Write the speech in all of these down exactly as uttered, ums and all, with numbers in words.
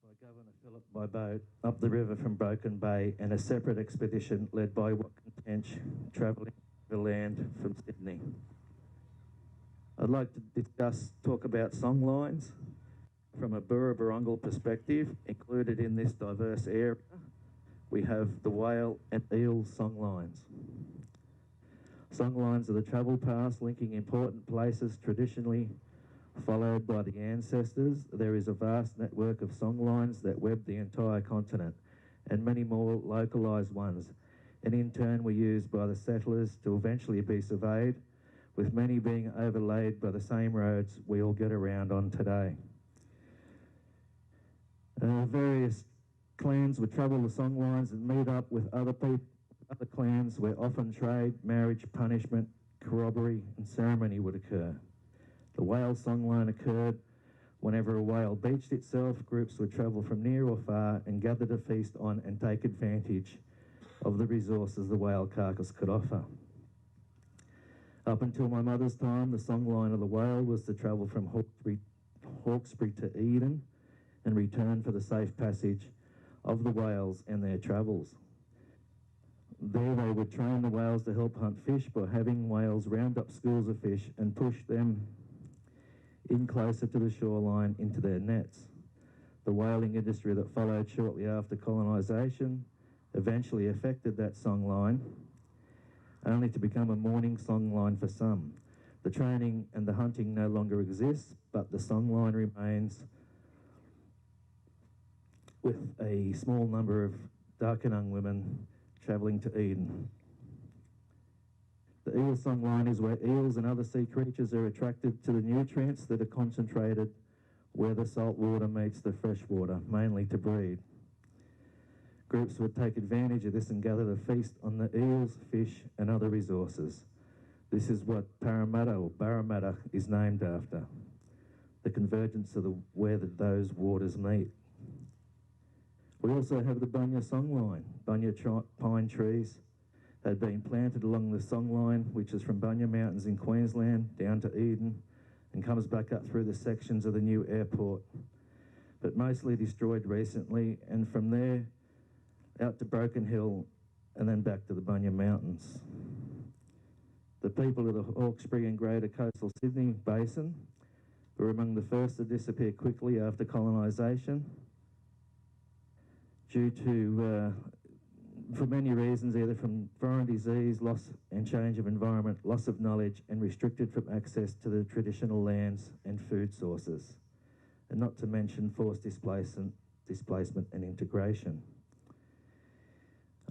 by Governor Phillip by boat up the river from Broken Bay, and a separate expedition led by Watkin Tench travelling overland from Sydney. I'd like to discuss, talk about song lines from a Burrabirrungal perspective. Included in this diverse area, we have the whale and eel song lines. Song lines are the travel paths linking important places traditionally followed by the ancestors. There is a vast network of song lines that web the entire continent, and many more localised ones, and in turn were used by the settlers to eventually be surveyed, with many being overlaid by the same roads we all get around on today. Uh, various clans would travel the song lines and meet up with other people, other clans, where often trade, marriage, punishment, corroboree, and ceremony would occur. The whale song line occurred whenever a whale beached itself. Groups would travel from near or far and gather to feast on and take advantage of the resources the whale carcass could offer. Up until my mother's time, the song line of the whale was to travel from Hawkesbury, Hawkesbury to Eden and return for the safe passage of the whales and their travels. There they would train the whales to help hunt fish by having whales round up schools of fish and push them in closer to the shoreline into their nets. The whaling industry that followed shortly after colonisation eventually affected that song line, only to become a mourning song line for some. The training and the hunting no longer exists, but the song line remains with a small number of Darkinang women travelling to Eden. The eel song line is where eels and other sea creatures are attracted to the nutrients that are concentrated where the salt water meets the fresh water, mainly to breed. Groups would take advantage of this and gather to feast on the eels, fish, and other resources. This is what Parramatta or Barramuddha is named after, the convergence of the, where the, those waters meet. We also have the bunya song line. Bunya tri-, pine trees had been planted along the song line, which is from Bunya Mountains in Queensland down to Eden and comes back up through the sections of the new airport, but mostly destroyed recently, and from there out to Broken Hill and then back to the Bunya Mountains. The people of the Hawkesbury and Greater Coastal Sydney Basin were among the first to disappear quickly after colonisation due to, uh, for many reasons, either from foreign disease, loss and change of environment, loss of knowledge, and restricted from access to the traditional lands and food sources, and not to mention forced displacement, displacement and integration.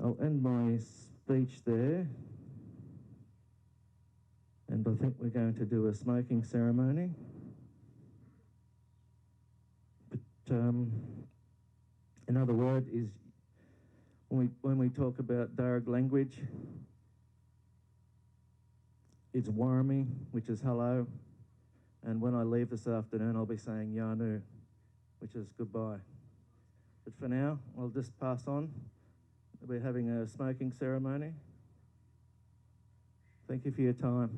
I'll end my speech there, and I think we're going to do a smoking ceremony. But, um, another word is when we, when we talk about Darug language, it's warami, which is hello. And when I leave this afternoon, I'll be saying yanu, which is goodbye. But for now, I'll just pass on. We're having a smoking ceremony. Thank you for your time.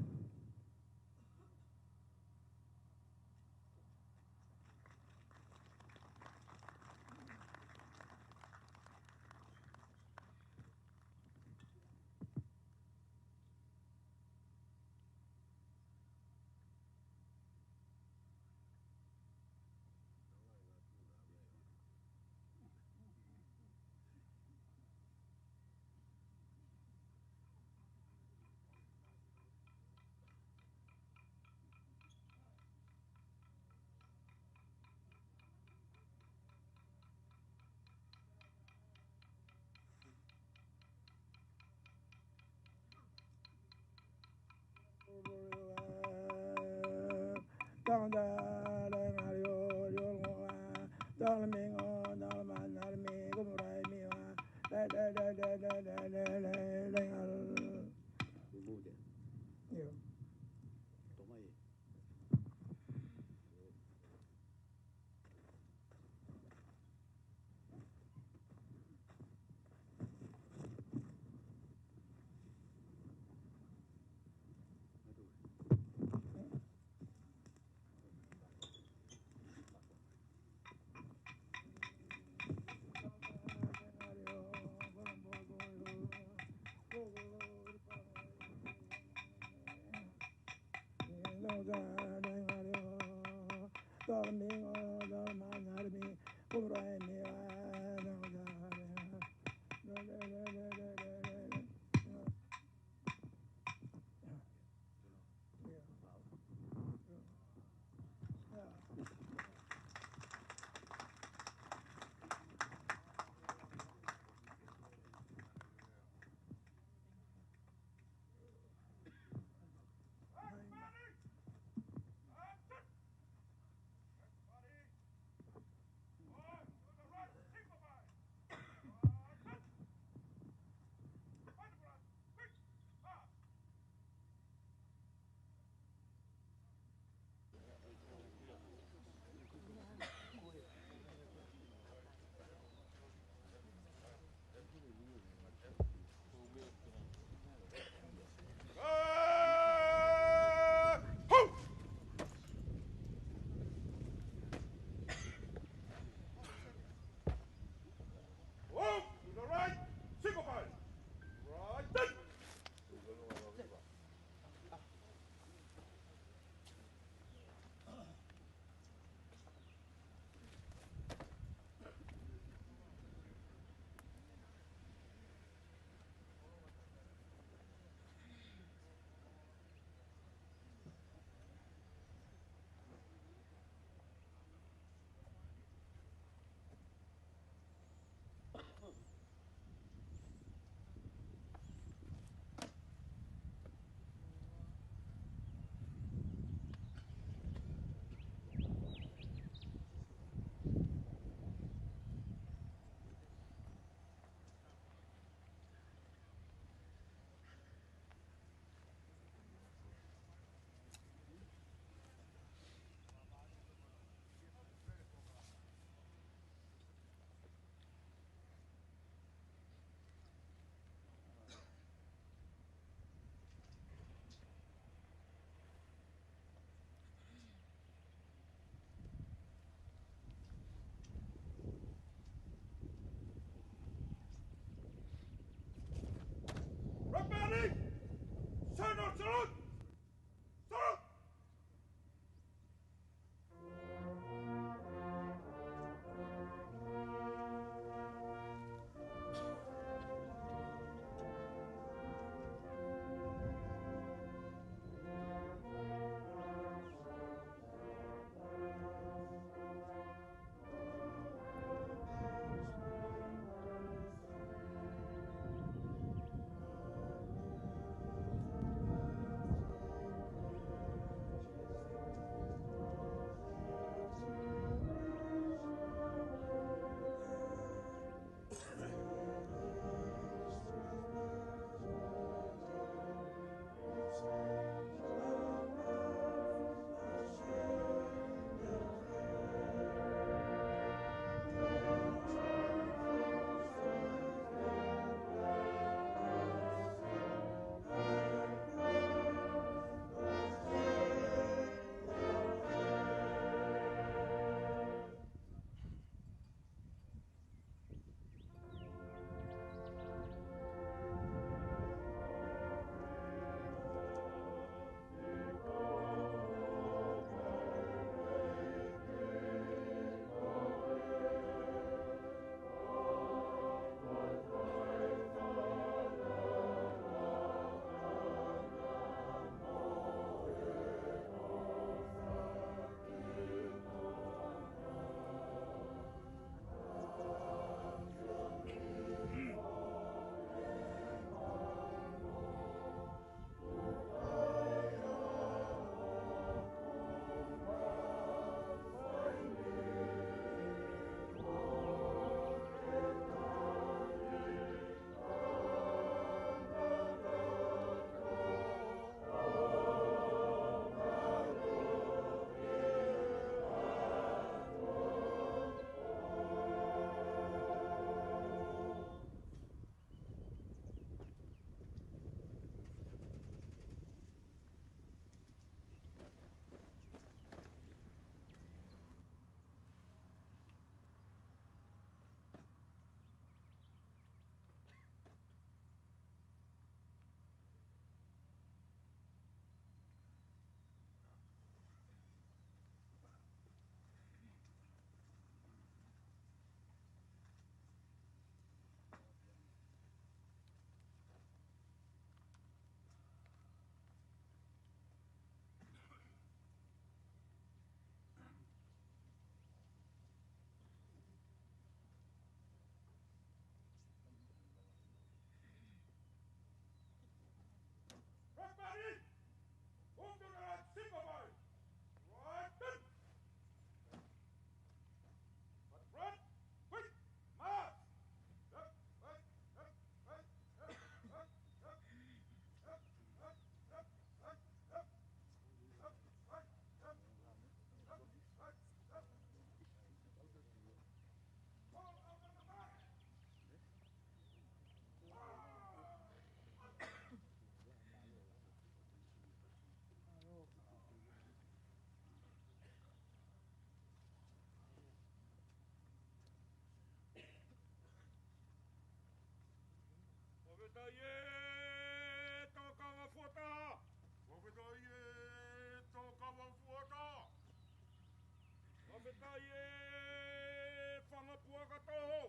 Fakafetaʻi e fanga puaka toho.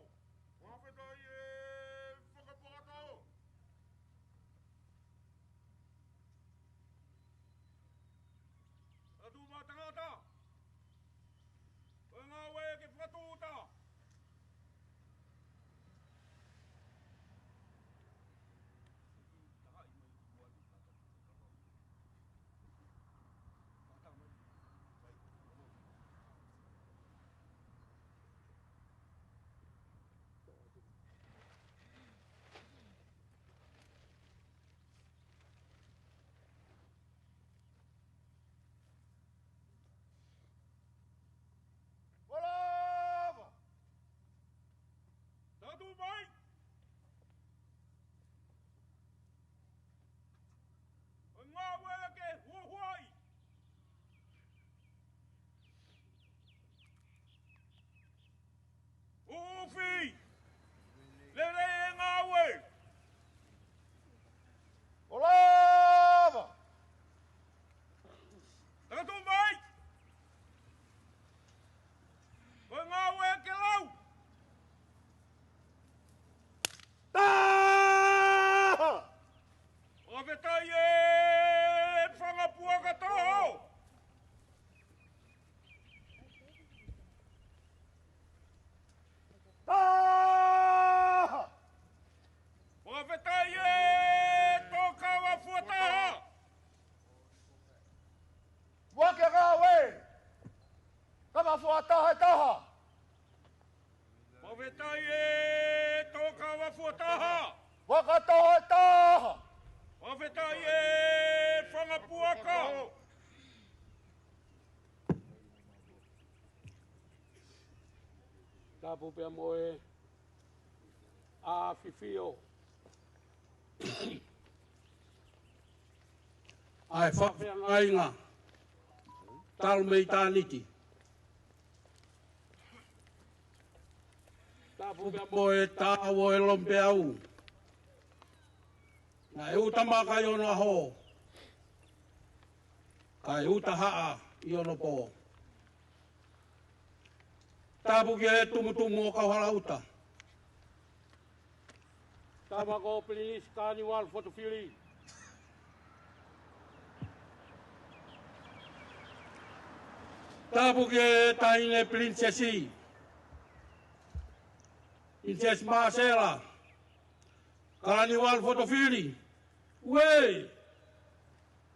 Fakafetaʻi e fanga puaka toho. Tatu mai tangata. Ko e ngāue ke fakatūʻuta. Malava! Tatu mai! Ko e ngāue ke huahuai! Ufi! Lelei e ngāue! Malava! Tatu mai! Ko e ngāue ke lau! Taha! Fakafetaʻi e fanga puaka toho! Taha! Fakafetaʻi e tōkava fuataha! Puake ngāue! Kava fuataha ʻe taha! Fakafetaʻi e tōkava fuataha! Puaka toho ʻe taha! Fakafetaʻi e fanga puaka! Tapu pea mo e ʻafifio ʻa e fakafeangai talu mei ʻitāniti. Tapu pea mo e taʻau ʻo e lomipeau. Naʻe uta maka ʻi onoʻaho, kae uta haʻa ʻi onopō. Tapu ki he tumutumu ʻo Kauhalaʻuta. Tama ko Pilinisi Kalaniuvalu Fotofili. Tapu ki he taʻahine Pilinisesi, Pilinisesi Māsela Kalaniuvalu Fotofili. Uē!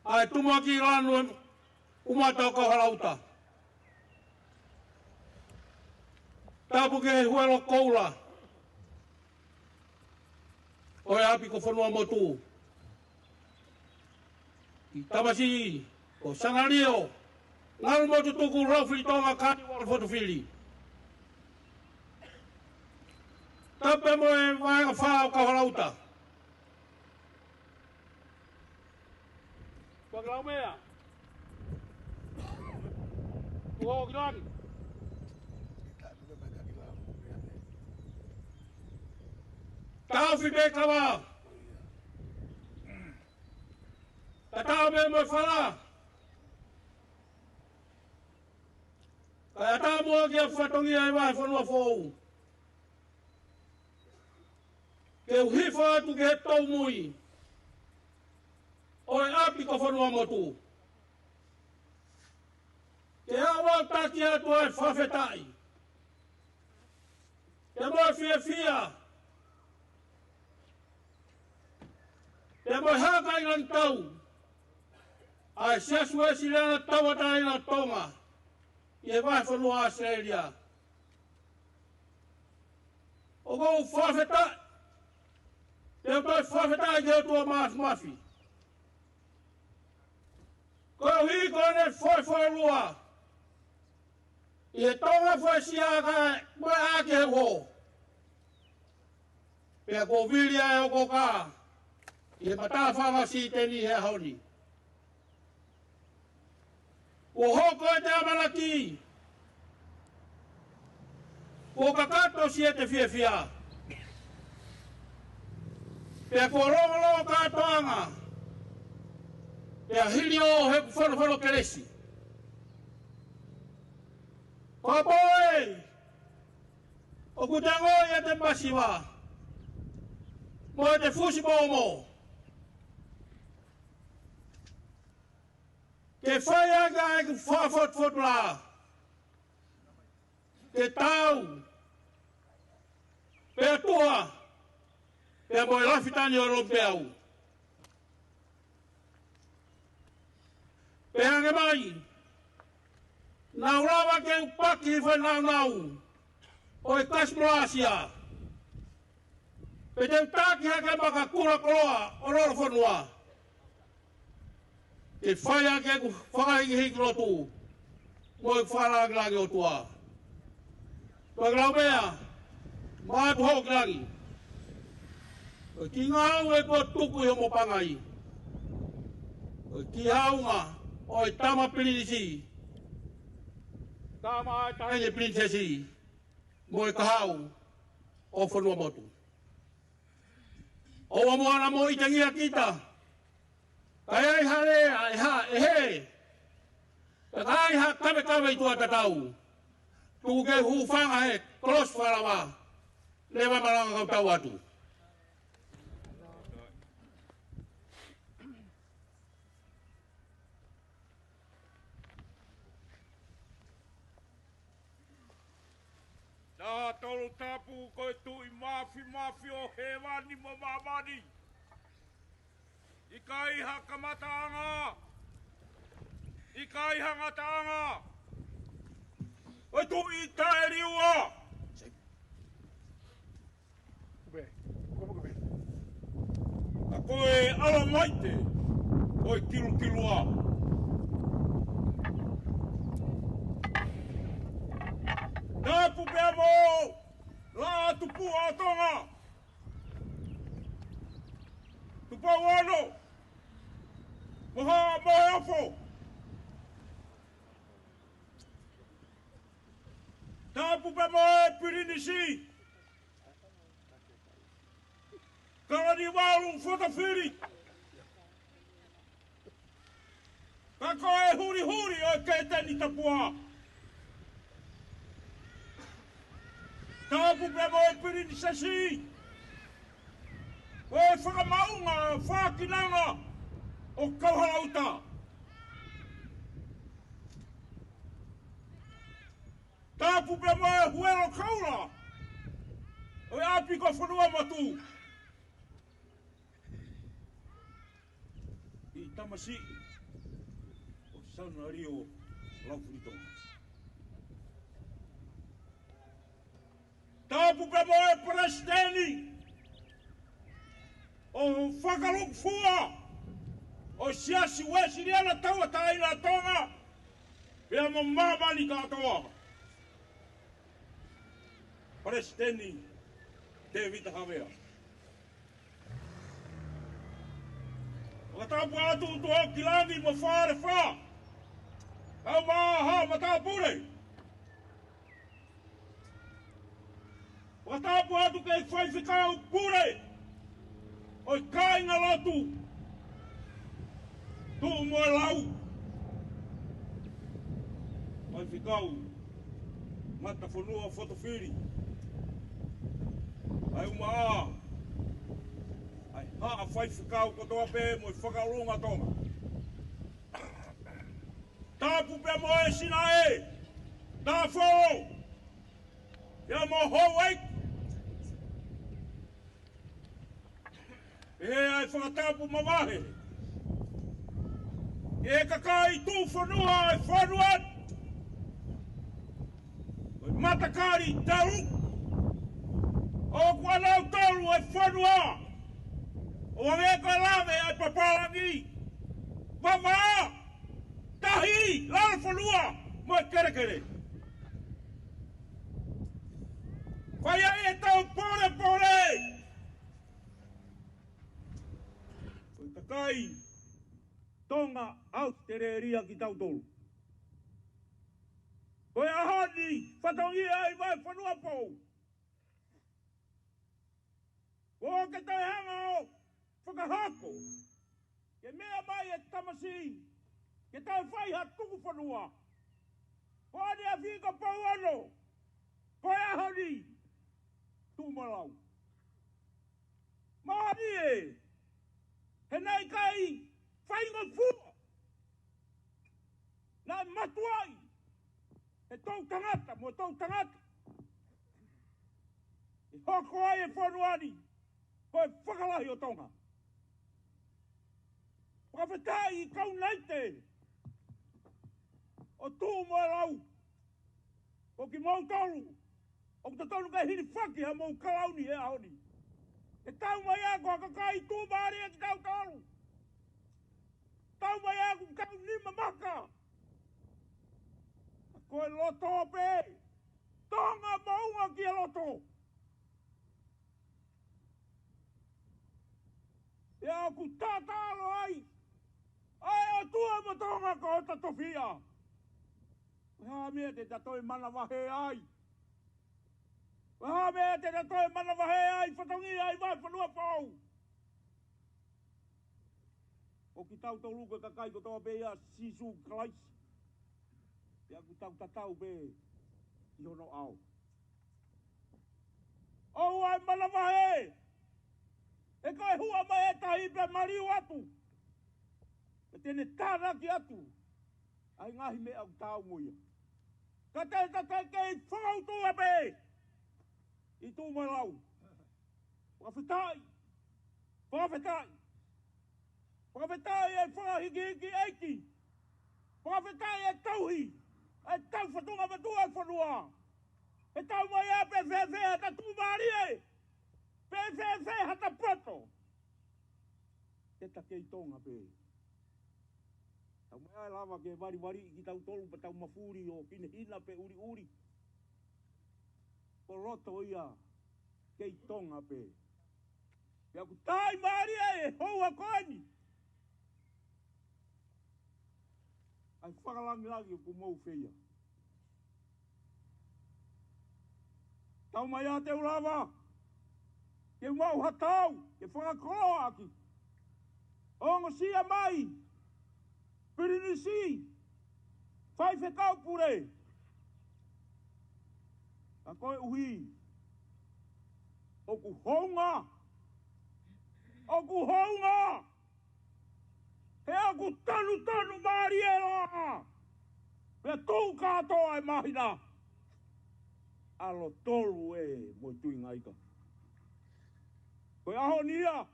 ʻA e tumuaki lanu ʻumata ʻo Kauhalaʻuta. Tapu ki he huelo koula ʻo e ʻapi ko Fonuamotu. ʻI tamasiʻi ko Sanalio Ngalumotutuku Laufilitonga Kalaniuvalu Fotofili. Tapu mo e vaega fā ʻo Kauhalaʻuta. Tuʻa ki Laumea. Tuʻa ki Langi. Taʻofi pē kava. Tatau pē mo e fala. Kae ʻatā muʻa ki he fatongia ʻi he vahefonua foʻou. Ke u hifo atu ki he toumui ʻo e ʻapi ko Fonuamotu. Ke u ʻalu ʻo taki atu ʻa e fakafetaʻi pea mo e fiefia pea mo e hākailangitau ʻa e Siasi Uēsiliana Tauʻatāina ʻo Tonga ʻi he vahefonua ʻAositelēlia. ʻOku ou fakafetaʻi, pea u toe fakafetaʻi ki he ʻOtua Māfimafi koeʻuhi ko ʻene foefoelua ʻi he Tonga foʻi sia kae mo e ʻā ki he uho. Pea kuo vili ʻa e ʻokoka ʻi he matāfanga siteni he ʻaho ni. Kuo hoko ʻete ʻamanaki, kuo kakato siʻete fiefia, pea kuo longolongo kātoanga, pea hili ʻo heʻeku fanofanongo kelesi. Fakapō ē, ʻoku te ongoʻi ʻete masiva mo ʻete fusi momo, ke fai ʻaki ʻa e fakafotufotulā, ke tau, pea tuʻa, pea mo e lafitani ʻo Lomipeau. Pea hangē mai naʻa ku lava ke u paki he faināunau ʻo e Kasi Molasia, pea te u taki hake ʻa e makakula koloa ʻo Lolofonua, ke fai ʻaki ʻeku fakahīkihiki lotu mo ʻeku fakalāngilangi ʻOtua. Pea ke lau meʻa, mātuʻa hoʻo ki langi, ko e kiʻi ngāue kuo tuku ʻi homo pangai, ko e kiʻi haʻunga ʻo e tama pilinisi, tama ʻa e taʻahine pilinisesi, mo e kahaʻu ʻo Fonuamotu. ʻOua muʻa naʻa mo ʻitengia kita, ka ʻi ai ha lea ʻe hā, ʻe hē, ka ʻi ai ha kavekave ʻi tuʻa tatau, tuku ke hūfanga he kolosi fakalava, leva malanga kau tau atu. Naʻa tolu tapu ko e Tuʻi Mafimafi ʻo hēvani mo māmani. ʻIkai ha kamataʻanga, ʻikai ha ngataʻanga, ko e Tuʻi taʻeliua. Ka ko e ʻAlamaite ʻo e kilukilua. Tapu pea mo Laʻā Tupuʻa ʻo Tonga, Tupou Ono, mo Haʻa Moheofo. Tapu pea mo e pilinisi, Kalaniuvalu Fotofili, ka ko e hulihuli ʻo e Kēteni Tapuaʻi. Tapu pea mo e pilinisesi, ko e fakamaʻunga fakinanga ʻo Kauhalauta. Tapu pea mo e huelo koula ʻo e ʻapi ko Fonuamotu, ʻi tamasiʻi ʻo Sanalio Laufilitonga. Tapu pea mo e palesiteni ʻo e fakalūkufua ʻo e Siasi Uēsiliana Tauʻatāina ʻa Tonga pea mo māmani kātoa, Palesiteni Tēvita Havea. Fakatapu atu tuʻo ki langi mo Falefā, kae ʻumaʻā haʻa matāpule. Fakatapu atu ki he faifekau pule ʻo e kāingalotu, Tuʻumoelau, faifekau Ngatafonua Fotofili, kae ʻumaʻā ʻa e haʻa faifekau kotoa pē mo e Fakaʻulungatonga. Tapu pea mo e Sinaʻe, Tafolo, pea mo Houʻeiki. Pea ʻai fakatapu mavahe ki he kakai tuʻufonua ʻo e fonua ni, ko e matakali tolu, ʻoku ʻa nautolu ʻa e fonua ʻo hangē ko e lave ʻa e papālangi, vavā, tahi, lalo fonua mo e kelekele. Fai ai ʻetau polepole, ko e kakai Tonga ʻAositelēlia kitautolu. Ko e ʻaho ni, fatongia ai vaefonua pou, ʻoku ke toe hanga ʻo fakahoko ke meʻa mai e tamasiʻi ke toe fai ha tuku fonua. Ko ʻene afi ko Pouono, ko e ʻaho ni, Tuʻumoʻelau. Mālie, he naʻe ʻikai faingofua. Naʻe mātuʻaki, he toʻutangata, mo e toʻutangata. ʻE hoko ai e fonua ni, ko e fakalahi ʻo Tonga. Fakafetaʻi kau naite ʻo Tuʻumoʻelau. Ko kimoutolu ʻoku totonu ke hilifaki haʻamou kalauni he ʻaho ni. ʻE tau mai ā ko ha kakai tuʻumālie kitautolu. Tau mai ā ko e kau nima maka. Ko e loto pē. Tonga moʻunga ki he loto. ʻIo ʻoku tatalo ai ʻa e ʻOtua mo Tonga ko hota tofiʻa. Ko e hā e meʻa te ta toe manavahē ai? Ko e hā e meʻa te ta toe manavahē ai, fatongia ʻi Vahefonua Foʻou? Ko kitautolu ko e kakai kotoa pē ʻia Sīsū Kalaisi. Pea ʻoku tau tatau pē ʻi hono ʻao. ʻOua ʻe manavahē. He ko e hū mai e tahi pea maliu atu, pea te ne tānaki atu ʻa e ngaahi meʻa ʻoku taau mo ia. Ka te ta kei fakautua pē ʻi Tuʻumoʻelau. Fakafetaʻi. Fakafetaʻi. Fakafetaʻi e fakahikihiki ʻEiki. Fakafetaʻi e tauhi ʻetau fatunga matua e fonua. He tau mai ā pe fēfē hata tuʻumālie, pe fēfē hata poto, te ta kei Tonga pē. Tau mai ā ʻe lava ke valivaliʻi kitautolu pea tau mafuli ʻo hinehina pe ʻuliʻuli. Ko loto ia, kei Tonga pē. Pea ʻoku taʻimālie e houa ko eni ʻa e fakalāngilangi ʻoku mou feia. Tau mai ā te u lava ke u maʻu ha taau ke fakakoloa ʻaki. Ongosia mai, Pilinisi, Faifekau Pule. Ka koeʻuhi ʻoku hounga, ʻoku hounga, he ʻoku tanutanu mālie lā, pea tuʻu kātoa e māhina. ʻAlo tolu ē mo e Tuʻi Ngaika. Ko e ʻaho ni ia,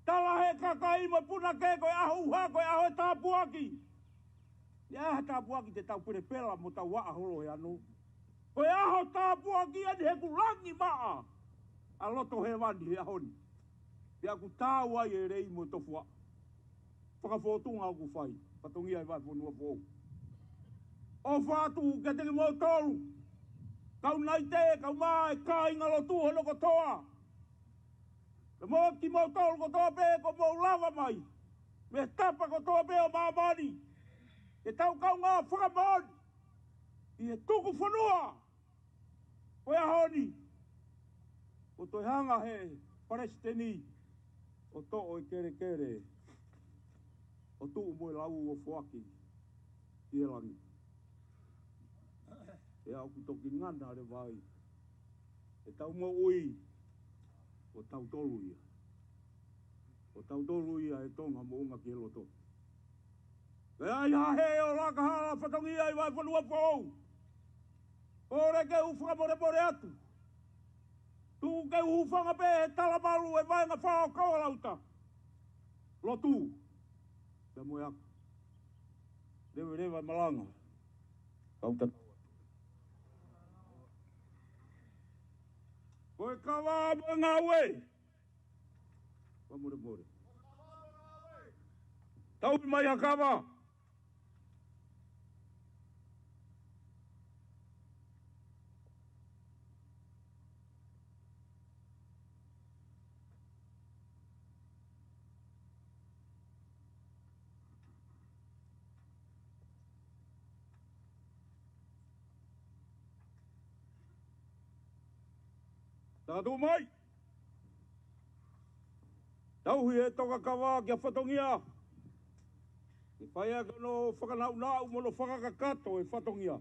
tala he kakai mo e punake, ko e ʻaho ʻuha, ko e ʻaho e tāpuaki. ʻI ai ha tāpuaki te tau pelepela mo tau vaʻa holo he ano? Ko e ʻaho tāpuaki eni he ʻoku langi maʻa ʻa loto hēvani he ʻaho ni. Pea ʻoku taau ai e lei mo e tofuaʻa. Fakafōtunga ʻoku fai, fatongia ʻi Vahefonua Foʻou. ʻOfa atu kiate kimoutolu, kau naite, kau mā, e kāinga lotu hono kotoa. Pea mo kimoutolu kotoa pē ʻoku mou lava mai mei he tapa kotoa pē ʻo māmani, ke tau kaungā fakamoʻoni ʻi he tuku fonua. Ko e ʻaho ni, ʻoku toe hanga he Palesiteni ʻo toʻo e kelekele ʻo Tuʻumoʻelau ʻo foaki ki he langi. Pea ʻoku toki ngana leva ai ʻetau moʻui, ko tautolu ia. Ko tautolu ia e Tonga moʻunga ki he loto. Pea ʻi he hē ʻo Lakahala, fatongia ʻi Vahefonua Foʻou, ʻoku ou lea ke u fakamolemole atu. Tuku ke u hūfanga pē he talamalu e vaenga fā ʻo Kaualauta. Lotu. Pea mo e aka. Leveleva e malanga. Kau tatau atu. Ko e kava mo e ngāue. Fakamolemole. Tauhi mai ha kava. Takatuʻu mai. Tauhi e toka kava kia fatongia. Ke fai ʻaki hono fakanaʻunaʻu mo hono fakakakato e fatongia.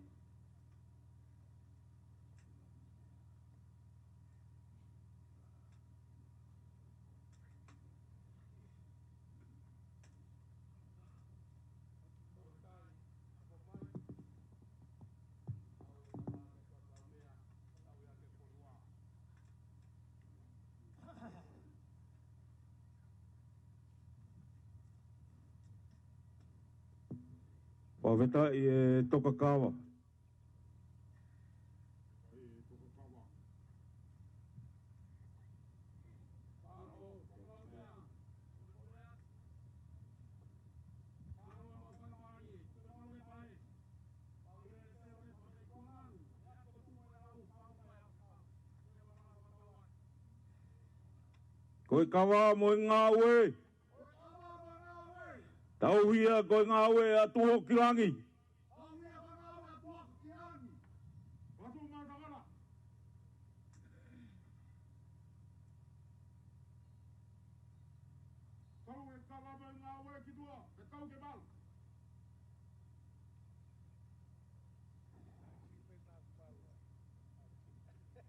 Fakafetaʻi e Tokakava. Ko e kava mo e ngāue. Tauhi ia ko e ngāue ʻa Tuʻi Langi. Tau e kava mo e ngāue ki tuʻa, ke tau ke malu.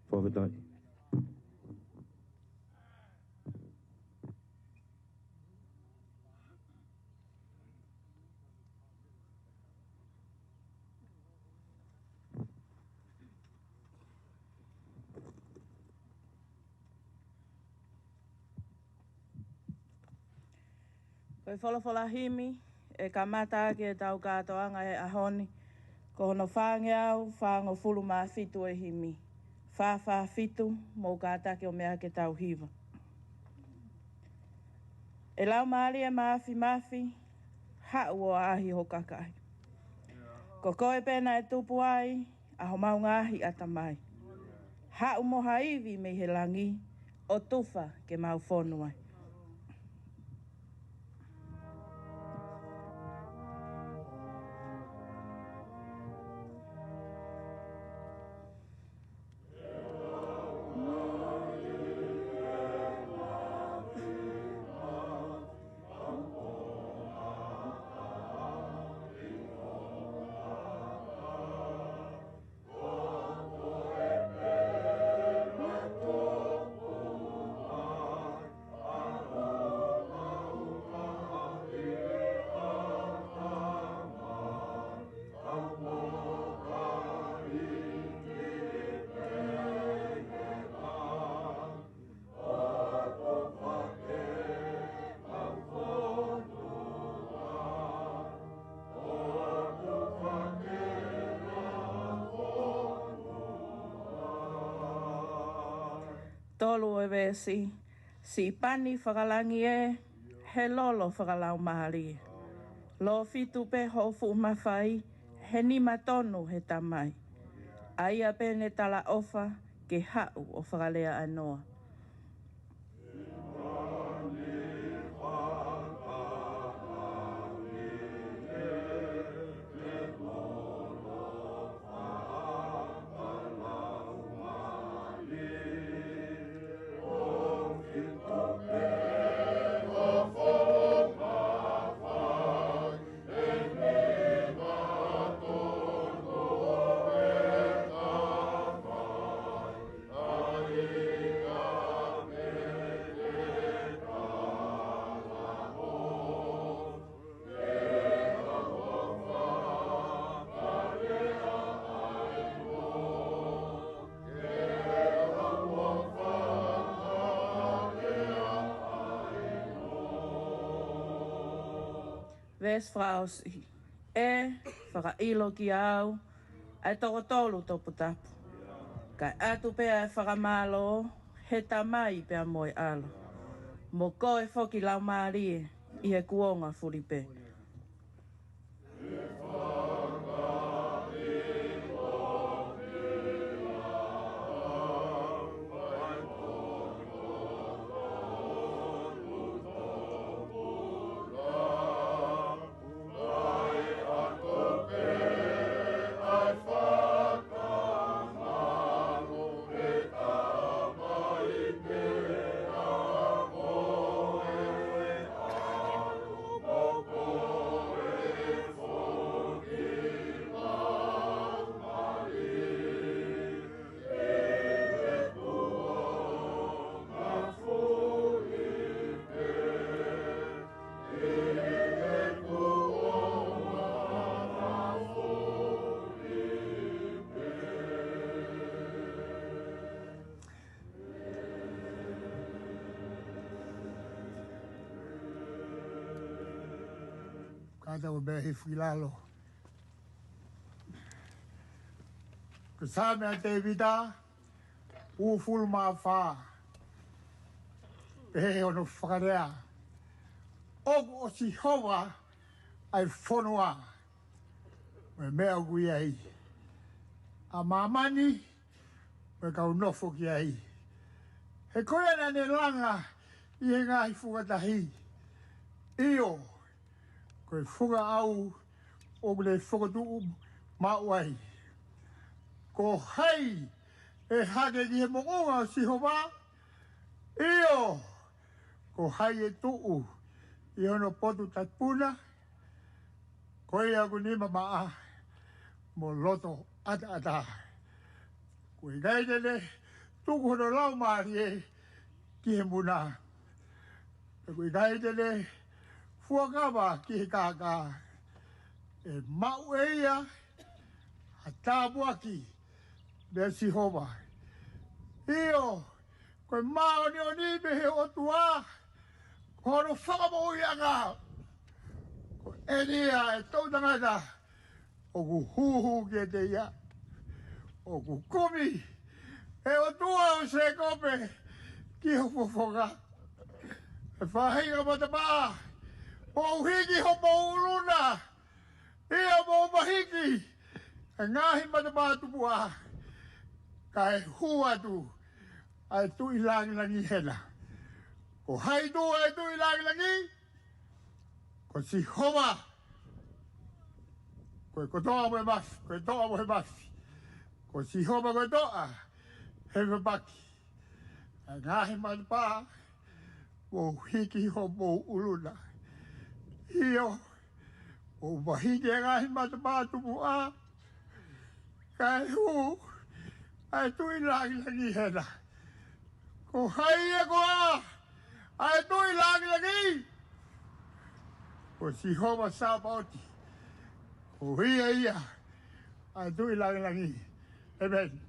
Fakafetaʻi. Ko e folofola himi ʻe kamata ʻaki ʻetau kātoanga he ʻaho ni, ko hono fāngeau fāngofulu mā fitu e himi. Fā fā fitu, mou kātaki ʻo meʻa ke tau hiva. ʻE Laumālie Māfimafi, haʻu ʻo ʻaʻahi ho kakai. Ko koe pē naʻe tupu ai ʻa homau ngaahi ʻatamai. Haʻu mo ha ivi mei he langi, ʻo tufa ke mau fonu ai. Tolu e veesi. Siʻi pani fakalangi ē, he lolo fakalaumālie. Lōfitu pē hoʻo fuʻu mafai, he nima tonu he Tamai. ʻA ia pē ne talaʻofa ke haʻu ʻo fakalea ʻanoa. Veesi fakaʻosi. ʻE fakaʻilo kiate au ʻa e toko tolu toputapu. Kae ʻatu pē ʻa e fakamālō he Tamai pea mo e ʻAlo, mo koe foki Laumālie ʻi he kuonga fulipē. Kātaki ʻo pehē hifo ki lalo. Ko e Saame ʻa Tēvita, uofulu mā fā. Pehē hono fakalea: ʻOku ʻo Sihova ʻa e fonua, mo e meʻa ʻoku ʻi ai, ʻa māmani, mo e kau nofo ki ai. He ko ia naʻa ne langa ʻi he ngaahi funga tahi, ʻio, ko e funga ʻau ʻoku ne fokotuʻu maʻu ai. Ko hai ʻe hake ki he moʻunga ʻo Sihova? ʻIo, ko hai ʻe tuʻu ʻi hono potu tapu na? Ko ia ʻoku nima maʻa mo loto ʻataʻatā. ʻOku ʻikai te ne tuku hono laumālie ki he muna, ʻoku ʻikai te ne fuakava ki he kākā. ʻE maʻu ʻe ia ha tāpuaki meia Sihova. ʻIo, ko e māʻoniʻoni mei he ʻOtua ko hono fakamoʻuiʻanga. Ko eni ia ʻa e toʻutangata ʻoku huhu kiate ia, ʻoku kumi ʻe he ʻOtua ʻo Sēkope ki ho fofonga. ʻE faʻahinga matapā, mou hiki homou ʻulu na, ʻio, mou mahiki ʻa e ngaahi matapā tupuʻa, kae hū atu ʻa e Tuʻi Langilangi hena. Ko hai tuʻu ʻa e Tuʻi Langilangi? Ko Sihova. Ko e kotoa mo e mafi, ko e toʻa mo e mafi. Ko Sihova ko e toʻa, he fepaki ʻa e ngaahi matapā, mou hiki homou ʻulu na. ʻIo, mou mahiki ʻa e ngaahi matapā tupuʻa, kae hū ʻa e Tuʻi Langilangi hena. Ko hai ia koā ʻa e Tuʻi Langilangi? Ko Sihova Sāpaoti. Ko ia ia ʻa e Tuʻi Langilangi. ʻĒmeni.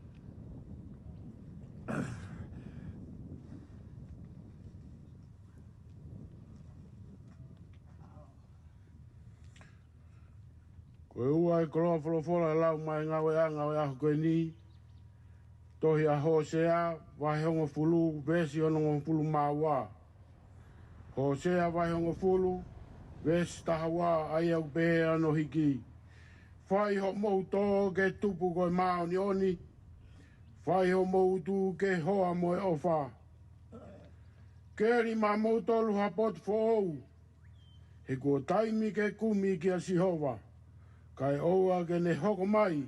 Ko e ua ʻa e koloa folofola ʻe lau mai he ngāueʻanga ʻo e ʻaho ko eni, tohi ʻa Hōsea, vahe hongofulu, veesi onongofulu mā ua. Hōsea vahe hongofulu, veesi taha ua, ʻa ia ʻoku pehē hono hiki: Fai hoʻomou tō ke tupu ko e māʻoniʻoni, fai hoʻomou utu ke hoa mo e ʻofa. Keli maʻamoutolu ha potu foʻou, he kuo taimi ke kumi kia Sihova, kae ʻoua ke ne hoko mai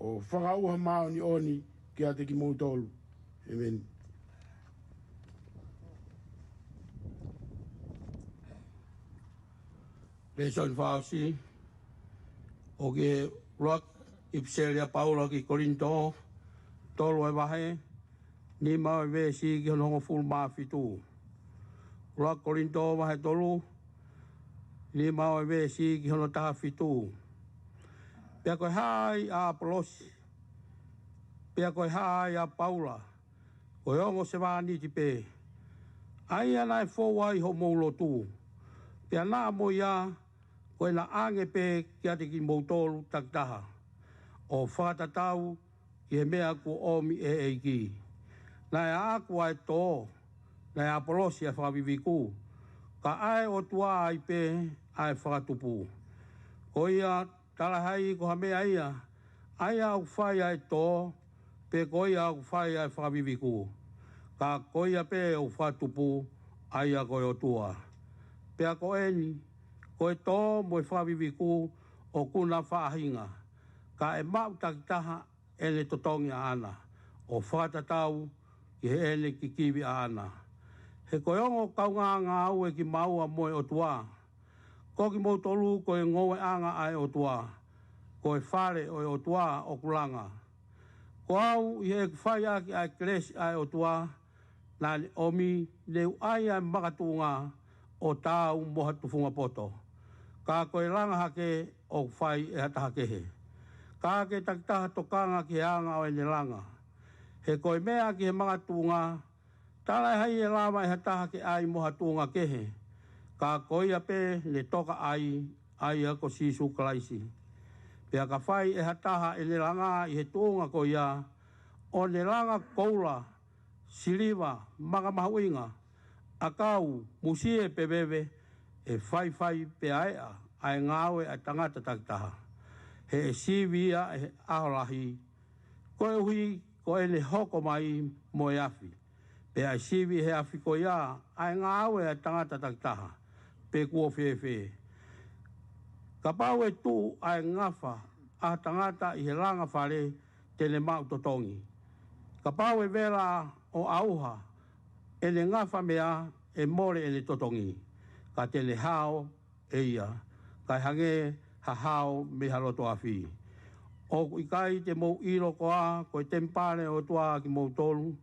ʻo fakaʻauha māʻoniʻoni kiate kimoutolu. ʻĒmeni. Lēsoni fakaʻosi ʻoku ʻi he ʻuluaki ʻipiseli ʻa Paula ki Kolinitō, tolu ʻa e vahe, nima ʻo e veesi ki hono hongofulu mā fitu. ʻUluaki Kolinitō vahe tolu, nima ʻo e veesi ki hono taha fitu. Pea ko e hā ai ʻa ʻApolosi? Pea ko e hā ai ʻa Paula? Ko e ongo sevāniti pē, ʻa ia naʻe fou ai hoʻomou lotu. Pea naʻa mo ia, ko ʻena ʻange pē kiate kimoutolu takitaha, ʻo fakatatau ki he meʻa kuo ʻomi ʻe he ʻEiki. Naʻe ʻaʻaku ʻa e tō, naʻe ʻa ʻApolosi ʻa e fakaviviku, ka ʻa e ʻOtua ai pē ʻa e fakatupu. Ko ia, talaʻehai ko ha meʻa ia, ʻa ia ʻoku fai ʻa e tō, pe ko ia ʻoku fai ʻa e fakaviviku? Ka ko ia pē ʻoku fakatupu, ʻa ia ko e ʻOtua. Pea ko eni, ko e tō mo e fakaviviku ʻoku na faʻahinga, ka ʻe maʻu takitaha ʻene totongi ʻaʻana, ʻo fakatatau ki heʻene kikivi ʻaʻana. He ko e ongo kaungāngāue kimaua mo e ʻOtua. Ko kimoutolu ko e ngoueʻanga ʻa e ʻOtua, ko e fale ʻo e ʻOtua ʻoku langa. Ko au, ʻi heʻeku fai ʻaki ʻa e kelesi ʻa e ʻOtua, naʻa ne ʻomi ne u ʻai ʻa e makatuʻunga ʻo taau mo ha tufunga poto. Ka ko e langa hake ʻoku fai ʻe ha taha kehe. Ka ke takitaha tokanga ki he anga ʻo ʻene langa. He ko e meʻa ki he makatuʻunga, talaʻehai ʻe lava ʻe ha taha ke ʻai mo ha tuʻunga kehe, ka ko ia pē ne toka ʻai ʻa ia ko Sīsū Kalaisi. Pea ka fai ʻe ha taha ʻene langa ʻi he tuʻunga ko ia, ʻo ne langa koula, siliva, maka mahuʻinga, ʻakau, musie pe veve, ʻe faifai pē ʻa e ʻa e ngāue ʻa e tangata takitaha. He ʻe sivi ia ʻe he ʻaho lahi, koeʻuhi ko ʻene hoko mai mo e afi. Pea ʻe sivi ʻe he afi ko ia ʻa e ngāue ʻa e tangata takitaha, pe kuo fēfē. Kapau ʻe tuʻu ʻa e ngafa ʻa ha tangata ʻi he langa fale, te ne maʻu totongi. Kapau ʻe vela ʻo ʻauha ʻene ngafa meʻa, ʻe mole ʻene totongi, ka te ne hao ʻe ia, kae hangē ha hao mei ha loto afi. ʻOku ʻikai te mou ʻilo koā ko e temipale ʻo e ʻOtua kimoutolu,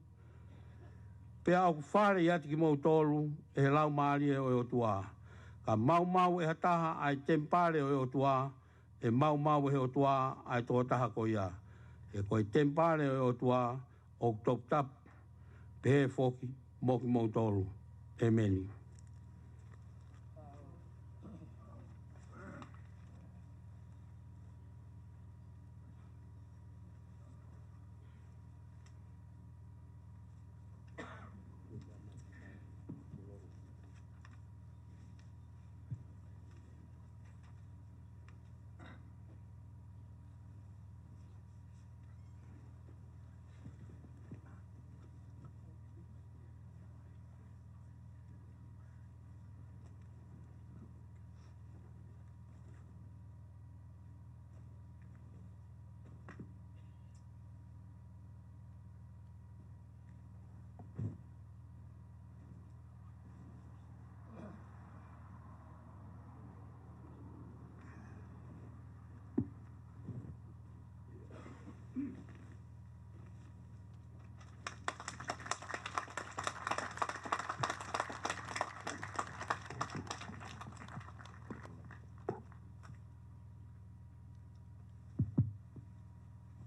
pea ʻoku fale ʻiate kimoutolu ʻe he Laumālie ʻo e ʻOtua? Ka maumau ʻe ha taha ʻa e temipale ʻo e ʻOtua, ʻe maumau ʻe he ʻOtua ʻa e tokotaha ko ia. He ko e temipale ʻo e ʻOtua ʻoku toputapu, pehē foki mo kimoutolu. ʻEmeni.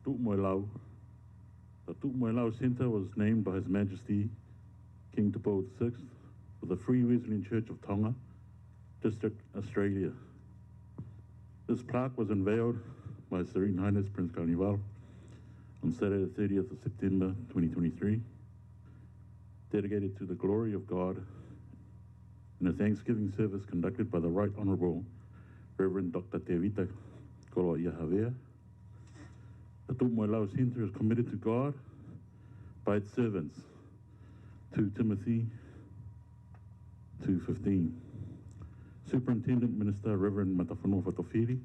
Tuʻumoelau. The Tuʻumoelau Centre was named by His Majesty King Tupou the sixth for the Free Wesleyan Church of Tonga, District, Australia. This plaque was unveiled by His Serene Highness Prince Kalaniʻivalu on Saturday, the thirtieth of September, twenty twenty-three, dedicated to the glory of God in a thanksgiving service conducted by the Right Honourable Reverend Doctor Tevita Koloaʻia Havea. The Tuʻumoelau Centre is committed to God by its servants, two Timothy two fifteen. Superintendent Minister Reverend Matafanua Fatofili,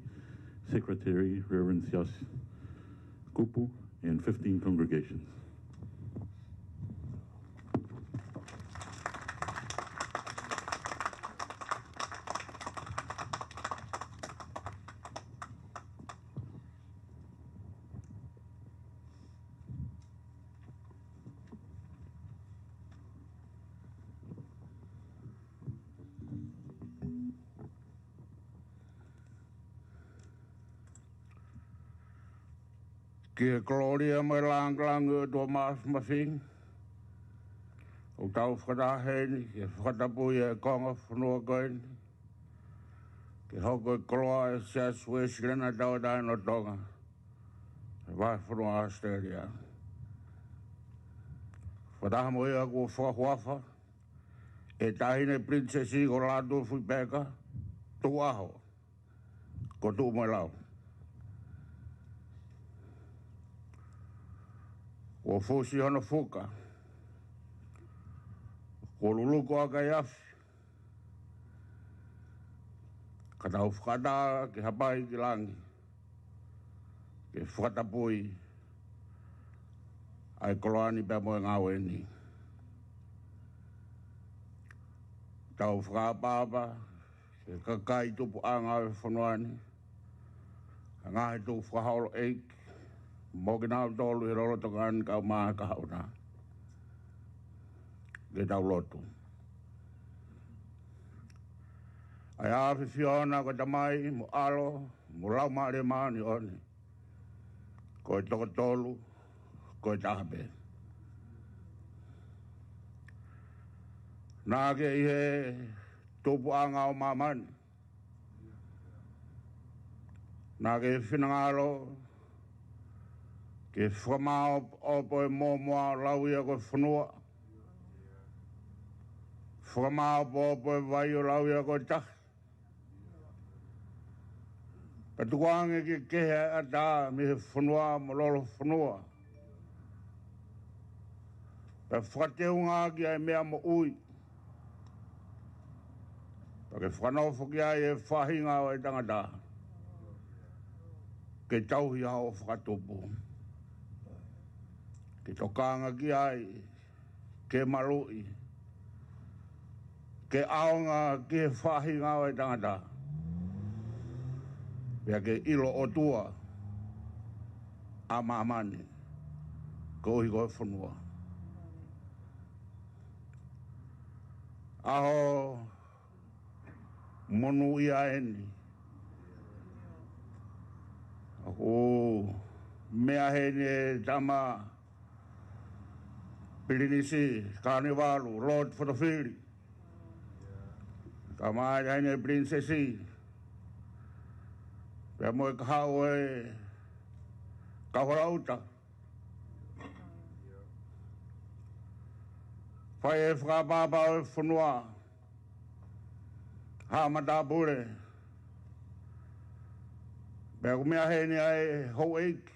Secretary Reverend Siaosi Kupu, and fifteen congregations. Ki he kolōlia mo e lāngilangi ʻo e ʻOtua Māfimafi, ʻoku tau fakataha heni ke fakatapui e konga fonua ko eni, ke hoko e koloa ʻo e Siasi Uēsiliana Tauʻatāina ʻo Tonga, he vahefonua ʻAositelēlia. Fakataha mo ia kuo fakahuafa ʻe he Taʻahine Pilinisesi ko Lātūfuipeka Tukuʻaho ko Tuʻumoelau. Kuo fusi hono fuka, kuo luluku ʻaki ʻa e afi, ka tau fakataha ke hapai ki langi ke fakatapui ʻa e koloa ni pea mo e ngāue ni. Tau fakaʻapaʻapa ki he kakai tupuʻanga ʻo e fonua ni, ʻa e ngaahi tukufakaholo ʻeiki, mo kinautolu ʻi he lolotonga ni kae ʻumaʻā e kahaʻu na. Ke tau lotu. ʻA e ʻAfio ʻOfa ko e Tamai, mo e ʻAlo, mo e Laumālie Māʻoniʻoni, ko e toko tolu, ko e taha pē. Naʻa ke ʻi he tupuʻanga ʻo māmani, Naʻa ke finangalo ke fakamāopoopo e mōmoa ʻo lauia ko e fonua. Fakamāopoopo e vai ʻo lauia ko e tahi. Pea tukuange ke kehe ʻa e ʻatā mei he fonua mo lolofonua. Pea fakateunga ki ai e meʻa moʻui. Pea ke fakanofo ki ai e faʻahinga ʻo e tangata ke tauhi ʻa hoʻo fakatupu. Ke tokanga ki ai, ke maluʻi, ke ʻaonga ki he faʻahinga ʻo e tangata. Pea ke ʻilo ʻOtua ʻa māmani koeʻuhi ko e fonua. ʻAho monūʻia eni. ʻOku meʻa heni e tama Pilinisi Kanivalu, Lord Fotofili. Kae ʻumaʻā heni e Pilinisesi. Pea mo e kahaʻu e kau hala ʻuta. Fai e fakaʻapaʻapa ʻo e fonua. Haʻa matāpule. Pea ʻoku meʻa heni ʻa e houʻeiki.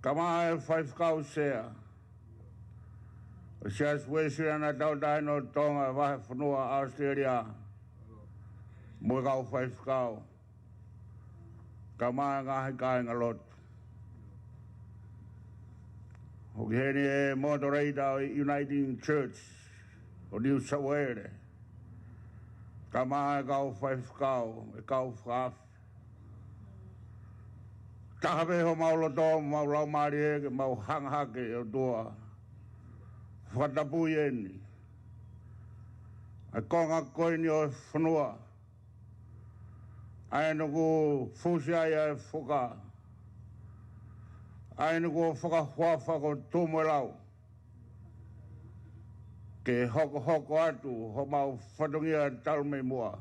Kae ʻumaʻā e faifekau sea ʻo e Siasi Uēsiliana Tauʻatāina ʻo Tonga, vahefonua ʻAositelēlia. Mo e kau faifekau. Kae ʻumaʻā e ngaahi kāingalotu. ʻOku ʻi heni e moderator ʻo e Uniting Church ʻo New South Wales. Kae ʻumaʻā e kau faifekau, e kau fakaafe. Taha pē homau loto, homau laumālie ke mau hanga hake ʻOtua. Fakatapui eni ʻa e konga ko eni ʻo e fonua. ʻA ē naʻa ku fusi ai ʻa e foka. ʻA ē naʻa ku fakahuafa ko Tūmoelau. Ke hokohoko atu homau fatongia talu mei muʻa.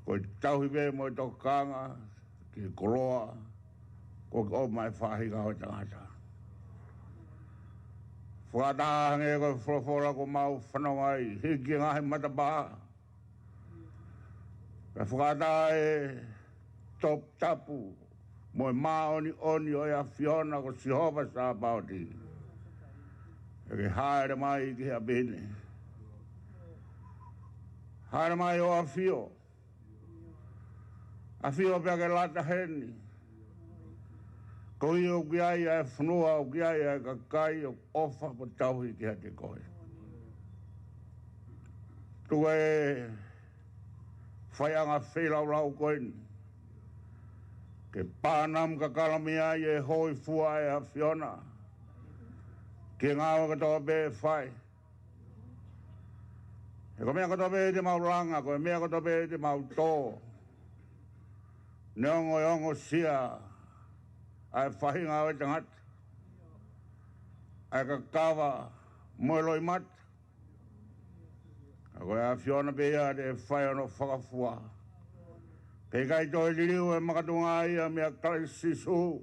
Ko e tauhi pē mo e tokanga ki he koloa kuo ke ʻomai e faʻahinga ʻo e tangata. Fakataha ange ko e folofola kuo mau fanongo ai, hiki e ngaahi matapā. Pea fakataha e toputapu mo e māʻoniʻoni ʻo e ʻAfiona ko Sihova Sāpaoti. Pea ke hāʻele mai ki he ʻapi ni. Hāʻele mai ʻo ʻAfio. ʻAfio pea ke lata heni. Koeʻuhi ʻoku ʻi ai ʻa e fonua, ʻoku ʻi ai ʻa e kakai ʻoku ʻofa mo tauhi kiate koe. Tuku e faiʻanga feilaulau ko eni ke pānamu kakala mei ai e hōifua ʻa e ʻAfiona ki he ngāue kotoa pē ʻe fai. He ko e meʻa kotoa pē te mau langa, ko e meʻa kotoa pē te mau tō, neongo e ongosia ʻa e faʻahinga ʻo e tangata, ʻa e kakava mo e loʻimata. Ka ko e ʻAfiona pē ia te fai hono fakafua. Pea ʻikai toe liliu e makatuʻunga ia meia Kalaisi Sīsū.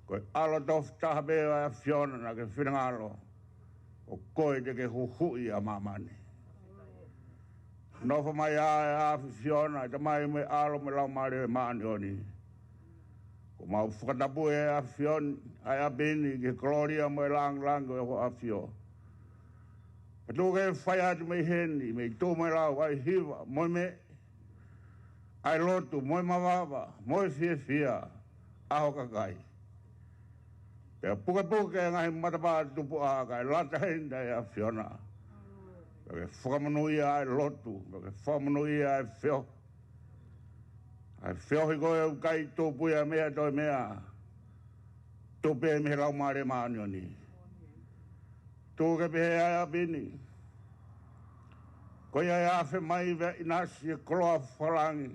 Ko e ʻAlo tofu taha pē ʻo e ʻAfiona naʻa ke finangalo ʻo koe te ke huhuʻi ʻa māmani. Nofo mai ā e ʻAfiona, ʻa e Tamai mo e ʻAlo mo e Laumālie Māʻoniʻoni. Kuo mau fakatapui e ʻAfiona, ʻa e ʻapi ni ki he kolōlia mo e lāngilangi ʻo ho ʻAfio. Pea tuku ke fai atu mei heni, mei Tūmoelau, ʻa e hiva mo e meʻe, ʻa e lotu mo e mavava mo e fiefia ʻa ho kakai. Pea pukepuke e ngaahi matapā tupuʻa kae lata heni ʻa e ʻAfiona. Pea ke fakamonūʻia ʻa e lotu, pea ke fakamonūʻia ʻa e feohi. ʻA e feohi ko ē ʻoku ʻikai tupu ia mei ha toe meʻa, tupu pē mei he Laumālie Māʻoniʻoni. Tuku ke pehē ʻa e ʻapi ni. Ko ia ʻe afe mai pea ʻinasi e koloa fakalangi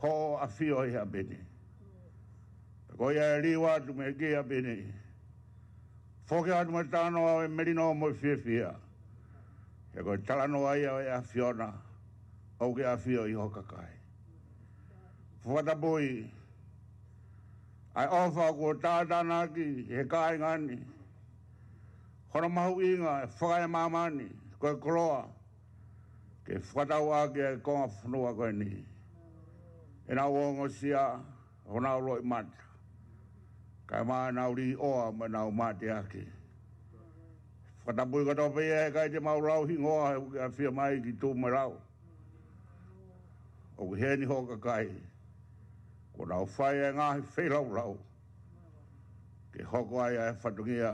hoʻo ʻafio ʻi he ʻapi ni. Ko ia ʻe liu atu mei he kiʻi ʻapi ni, foki atu mo e talanoa ʻo e melino mo e fiefia. He ko e talanoa ia ʻo e ʻAfiona. ʻoku ke ʻafio ʻi ho kakai. Fakatapui ʻa e ʻofa kuo tātānaki he kāinga ni, hono mahuʻinga ʻe fakaemāmani ko e koloa, ke fakatau ʻaki ʻa e konga fonua ko eni. ʻEnau ongosia, honau loʻimata, kae ʻumaʻā ʻenau līʻoa mo ʻenau mateaki. Fakatapui kotoa pē ia he ʻikai te mau lau hingoa he ʻoku ke ʻafio mai ki tuʻa mo e lau. ʻOku ʻi heni ho kakai kuo nau fai e ngaahi feilaulau ke hoko ai ʻa e fatongia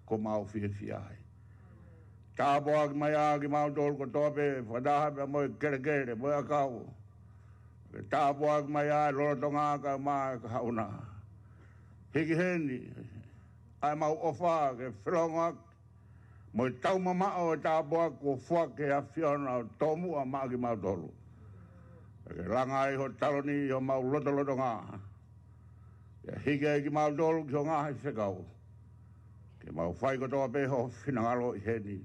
kuo mau fiefia ai. Tāpuakiʻi mai ʻa kimautolu kotoa pē, fakataha pea mo e kelekele mo e ʻakau. Ke tāpuakiʻi mai ʻa e lolotonga kae ʻumaʻā e kahaʻu na. Hiki heni ʻa e mau ʻofa ke felongoaki mo e taumamaʻo ʻo e tāpuaki kuo foaki ʻe he ʻAfiona ʻo tomuʻa maʻa kimautolu. Ke langa ai ho taloni ʻi homau lotolotonga, pea hiki ai kimautolu ki ho ngaahi fekau, ke mau fai kotoa pē ho finangalo ʻi heni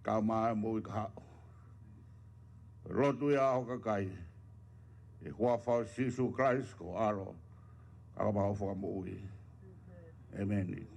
kae ʻumaʻā e moʻui kahaʻu. Lotu ia ho kakai ʻi he huafa ʻo Sīsū Kalaisi ko ho ʻAlo, ʻa e ʻAlo pē ʻo e Fakamoʻui. ʻĒmeni.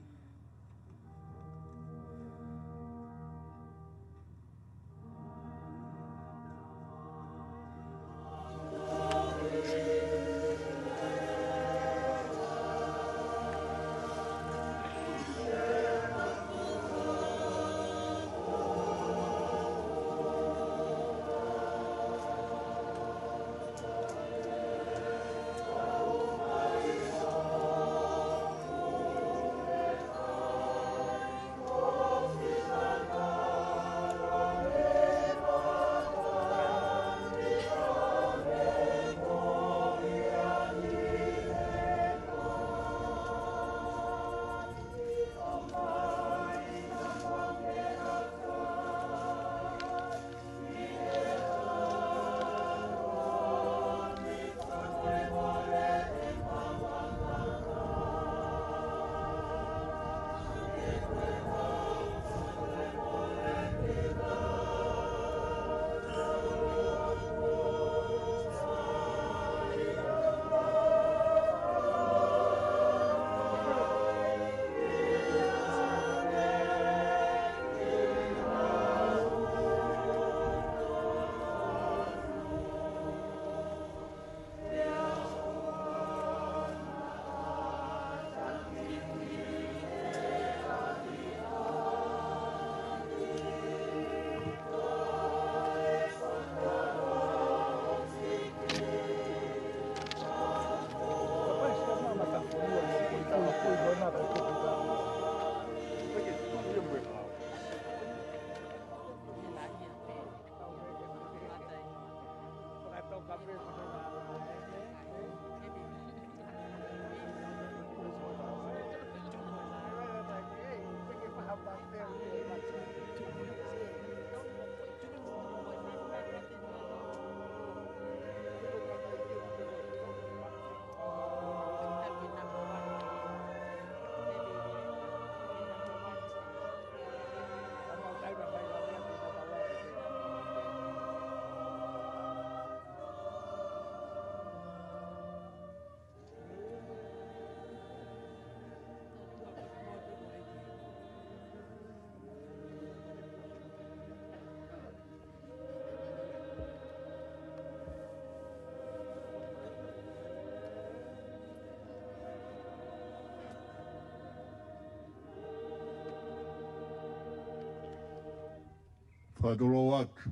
Fakatulou atu.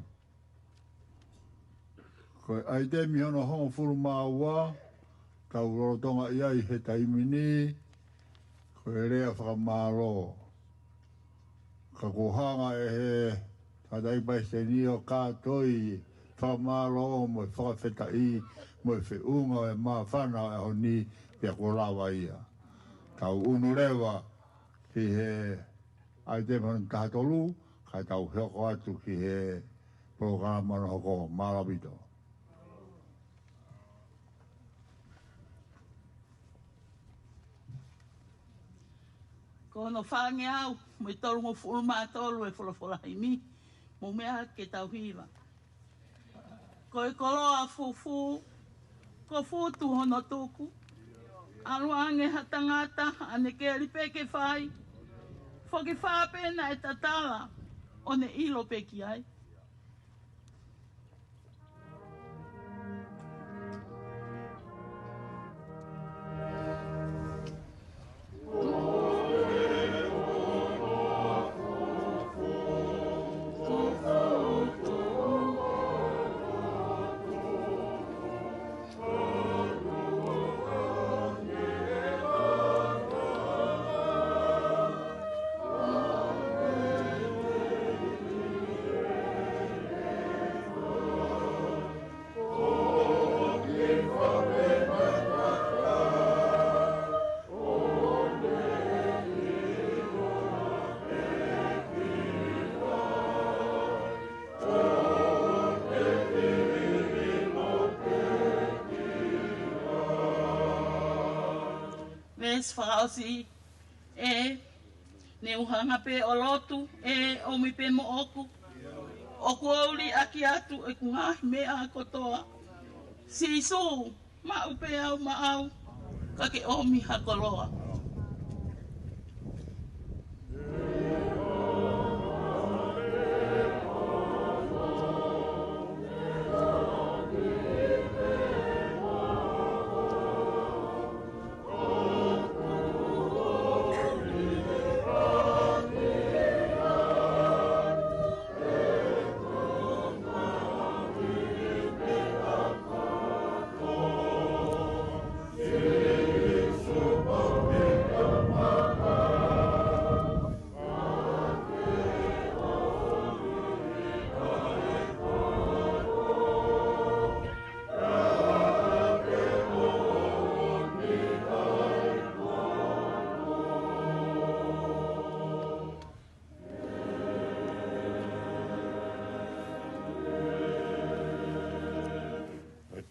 Ko e ʻaitemi hono hongofulu mā ua, tau lolotonga ʻi ai he taimi ni, ko e lea fakamālō. Ka kuo hanga ʻe he tangataʻeiki palesiteni ʻo kātoi fakamālō mo e fakafetaʻi mo e feʻunga ʻo e māfana ʻo e ʻaho ni, pea kuo lava ia. Tau ʻunu leva ki he ʻaitemi hono taha tolu, kae tau hoko atu ki he polokalama hono hoko. Mālō ʻaupito. Ko hono fāngeau mo e tolungofulu mā tolu e folofola himi, mou meʻa ke tau hiva. Ko e koloa fufū, ko Futu hono tuku. ʻAlu ange ha tangata, ʻa ʻene keli pē ke fai. Foki fā pē naʻe tatala, ʻo ne ʻilo pē ki ai. Veesi fakaʻosi. ʻE, ne u hanga pē ʻo lotu, ʻe ʻomi pē moʻoku. ʻOku ou liʻaki atu ʻeku ngaahi meʻa kotoa. Sīsū, maʻu pē au maʻau, ka ke ʻomi ha koloa.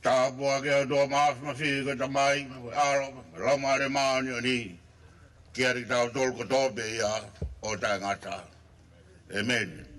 Tāpuaki ʻa e ʻOtua Māfimafi, ko e Tamai, ko e ʻAlo, ko e Laumālie Māʻoniʻoni, ke ʻiate kitautolu kotoa pē ia ʻo taʻengata. ʻĒmeni.